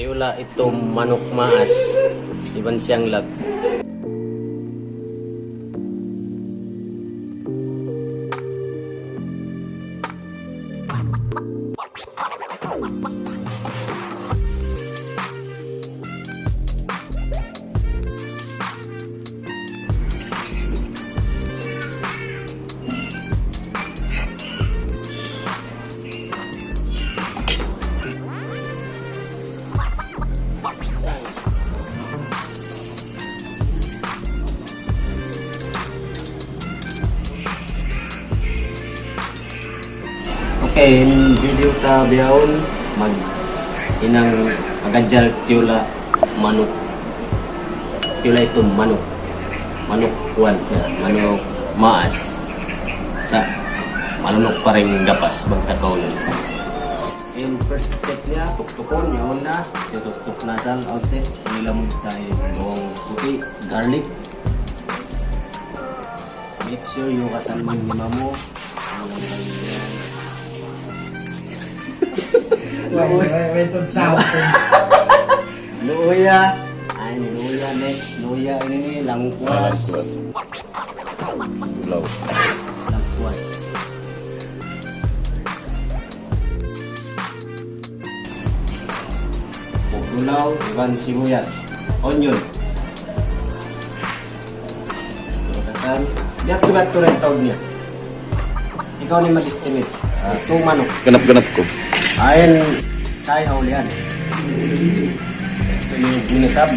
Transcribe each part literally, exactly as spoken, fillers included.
Tiyula' itum manuk maas iban siyanglag. Okay, in video ta bihaun, mag-, hinang mag-adjal tiyula' manuk. Tiyula' itum manuk. Manuk kuwan siya, manuk maas. Sa' malunuk pa rin gapas, bang ta kaunun. In first step niya, tuktukun, yaun na, tutuktuk na sa, aute, ilamud tayo, bawang puti, garlic. Make sure you kasalman ni mamu. Wait, wait, wait, don't sound. Luya. Ay, luya. Next, luya. Ini ni, langkuas. Langkuas. Bulaw. Langkuas. Bulaw, iban sibuyas. Onion. Biya' tu, biya' tu in taud niya. Ikaw na in mag-estimate. Ah, tu manuk. Ganap-ganap ku. Ain, sa' hawlian. Ini ginasab.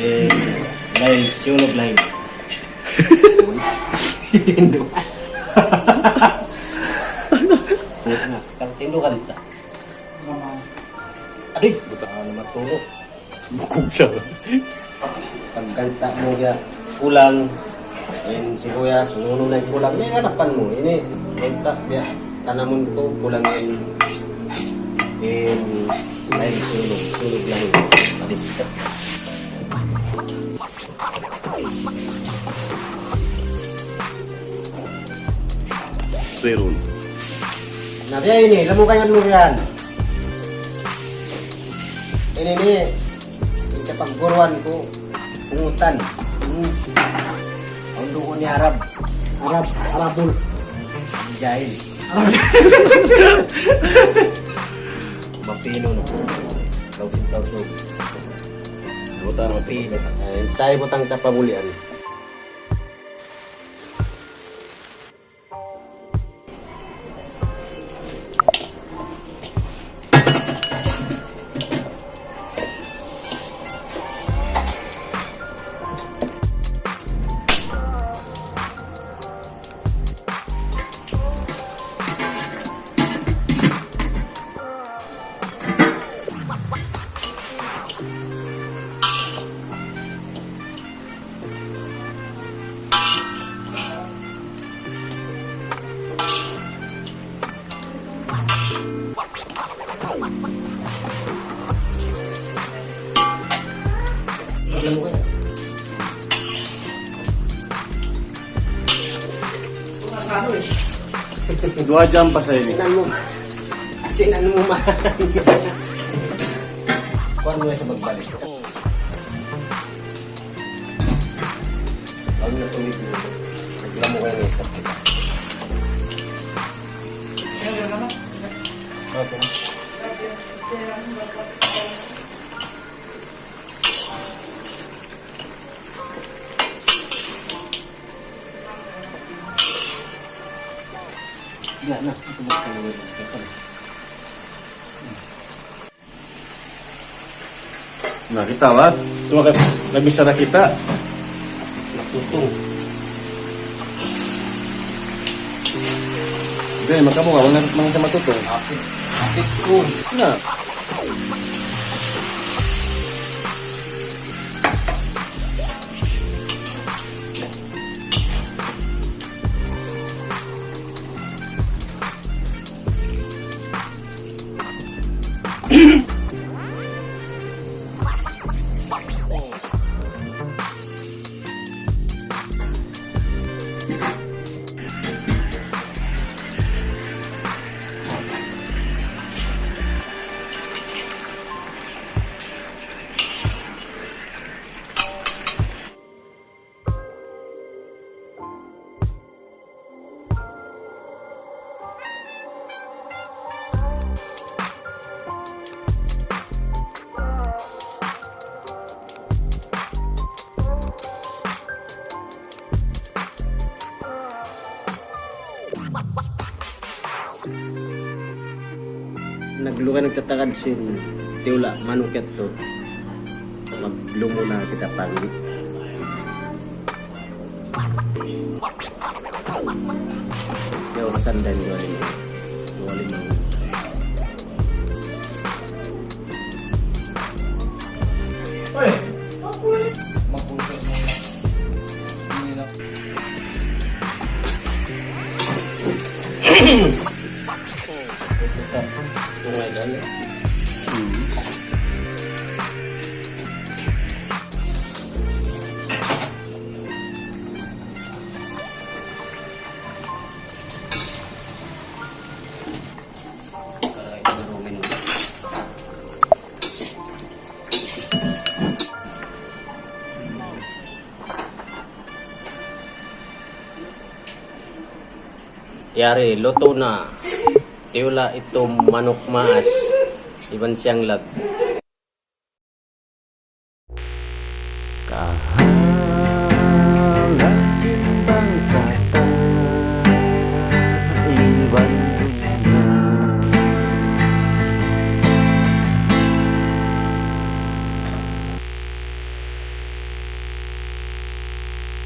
Eh, lain, siyunug lain. Hindu. Tindugan ta. Aduy! Buta na matulog. Bukog siya. Pagkanta mu biya' kulang, in sibuyas, nunu na in kulang. Ini hanapan mu. Ini, buta biya' tanamun ku, kulang in, in, lain, sulog, sulog lain. Madiskarte. Sirun. Na biya' ini, lamu kayan mu biya' yan. Ini ni, in kapagguruan ku, pungutan. Hmm. Awn duun ni Arab. Arab, Arabul. Jahil. Mapino na. Tausug, tausug. Buta na mapino. Ay, sa' butang ta pa bulian. Duwa jam pa sa ini. Asinan mu. Asinan mu, man. Kuwan mu sa pagbalik. Lalo na tubig mo. Reklamo kayo ng isa. Okay. Yan na, ito ba talaga yun? Ito na. Na, kita' ba? Tumaka-, nagbichara kita'. Matutong. Hindi, magkamu ka, mga, mga sa matutong. Apit. Apit ko. Na. Naglugan nagtatagad sin tiyula' manuk yadtu. Maglumu na kita pagli. Yaw, kasandan, yaw, lima. Yaw, lima. Uy! Mapulis! Mapulis. Hindi na. Yari, lutu na. Tiyula' itu manuk maas. Iban siyanglag.